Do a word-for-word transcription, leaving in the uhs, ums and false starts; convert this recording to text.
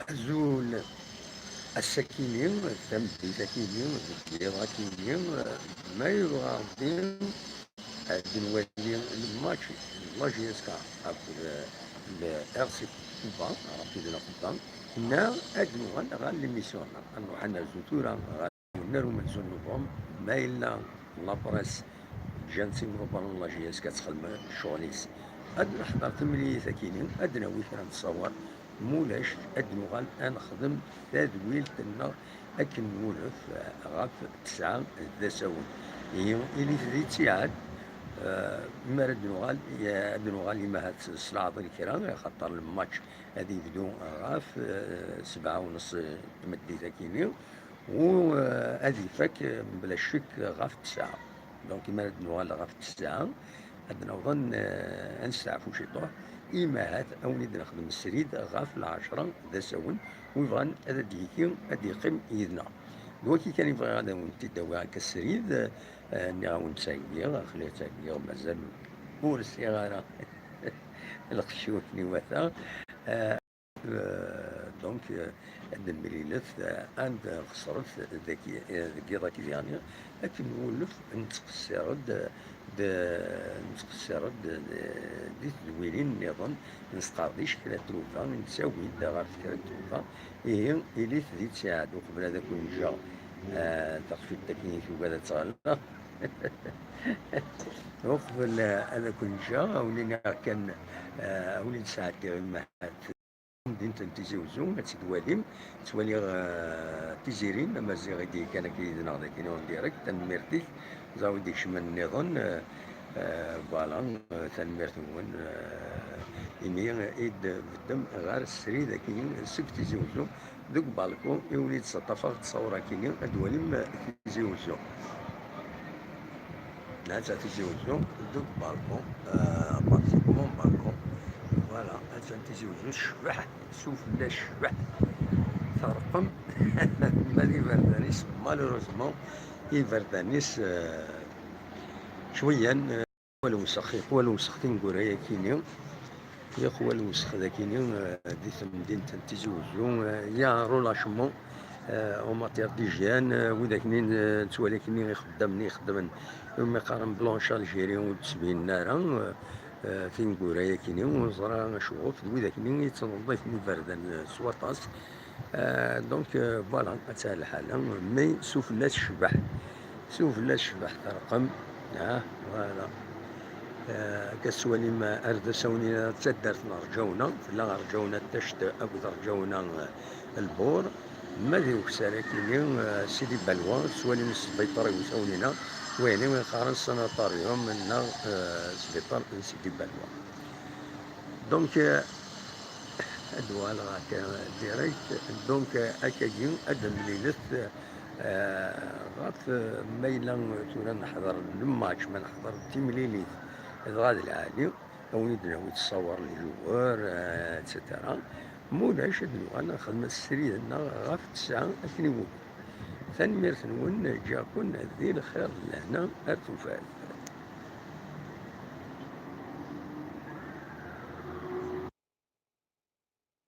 Azul. Ass-akini, tameddit-akini, deg yiḍ-akini, ma yebɣa Ṛebbi, ad nwali lmatch n la J S K akked le R C Kuba, Rapid la Kuba, neɣ ad nuɣal ɣer l'émission-nneɣ. Ad nruḥ ad nerzu tura ɣer unnar umenzu n November, ma yella la presse ǧǧan-tt imḍebbren n la J S K ad txedem ccɣel-is. Ad neḥḍer timlilit-akini, ad d-nawi kra n tṣawar, mulac ad nuɣal ad nexdem tadwilt-nneɣ akken nwulef ɣef tesɛa d asawen. Ihi, ilit di ttiɛad, eh, mi ara d-nuɣal, ad d-nuɣal imahat s leɛḍil kra, axaṭer lmatch ad yebdu ɣef, eh, sebɛa u nṣ n tmeddit-akini, u, eh, ad ifak, eh, mebla ccek ɣef tesɛa. Donc, imi ara d-nuɣal ɣef tesɛa, ad d-nawḍen, eh, ad nesteɛfu ciṭuḥ, imahat ad wen-id-nexdem srid ɣef lɛecṛa d asawen, wi bɣan ad d-yeki, ad d-yeqqim yid-neɣ. D waki kan i bɣiɣ ad wen-t-id-awiɣ akka srid, eh, nniɣ-awen ttaggiɣ, aql-i ttaggiɣ, mazal ur sɛiɣ ara lqecc i wakken iwata. Eh, Euh, donc, euh, ad nemlilet, euh, ad nxeṣret deg, euh, deg yiḍ-agi diɣen, akken nwulef nettqeṣṣir-d, d-, nettqeṣṣir-d, euh, di tedwilin nniḍen, nesqerdic kra n tlufa, nettawi-d ɣef kra n tlufa, ihi ilit di ttiɛad uqbel ad akun-ǧǧeɣ, euh, taqcict-agi i tugad ad tɣelleq. Uqbel, euh, ad akun-ǧǧeɣ, ad wen-iniɣ kan, euh, ad wen-id-sɛeddiɣ imahat. Tamdint n Tizi Uzzu, ad tt-id-twalim. Ttwaliɣ, eh, Tiziri, amaziɣ i d-yekkan akka yid-neɣ dagi en direct. Tanemmirt-ik. Ẓer wi d-ikecmen nniḍen, eh, eh, voilà, eh, tanemmirt-nwen, eh, imi i d-beddem ɣer srid akkin seg Tizi Uzzu, deg balku, i wen-id-ttaṭṭafeɣ ttṣawra akkin, ad d-twalim, eh, Tizi Uzzu. Netta Tizi Uzzu, deg balku, eh, pratiquement balku. Voilà, attan Tizi Uzzu tecbeḥ, sufella tecbeḥ, terqem. Ma d iberdan-is, malheureusement, iberdan-is, eh, cwiyan, eh, yeqwa lewsex, yeqwa lewsex tineggura-yakini, yeqwa lewsex dagini, eh, di temdint n Tizi Uzzu, eh, ya relâchement, eh, en matière d'hygiène, eh, widak-nni, eh, nettwali akini ixeddamen i ixeddmen, umi qqaren blanche Algérie, ur d-ttbinen ara, eh, eh, tineggura-yakini, ur neẓri acuɣef, d widak-nni i yettneḍḍifen iberdan, eh, s waṭas. Eh, donc, eh, voilà, ad tt-, lḥala, mais sufella tecbeḥ. Sufella tecbeḥ, terqem. Ah, voilà. Eh, akka tettwalim, eh, ar d asawen-ina d taddart n Rǧawna, tella Rǧawna Tact akked Rǧawna, eh, Lbur. Ma di ukessar akini, eh, Sidi Balwa, tettwalim sbiṭar iwsawen-ina, wayen i qqaren sanatorium neɣ, eh, sbiṭar n Sidi Balwa. Donc, eh, ad uɣaleɣ akka direct. Donc, eh, akkagi ad d-mlilet, eh, ɣef, eh, ma yella tura neḥḍer lmatch, ma neḥḍer timlilit, dɣa d lɛali. Ad wen-id-nawi ttṣawar n joueur, eh, et cetera. Ma ulac, ad nuɣal ad nexdem srid-nneɣ ɣef tesɛa akken iwulef. Tanemmirt-nwen, ǧǧiɣ-ken di lxir d lehna ar tufat.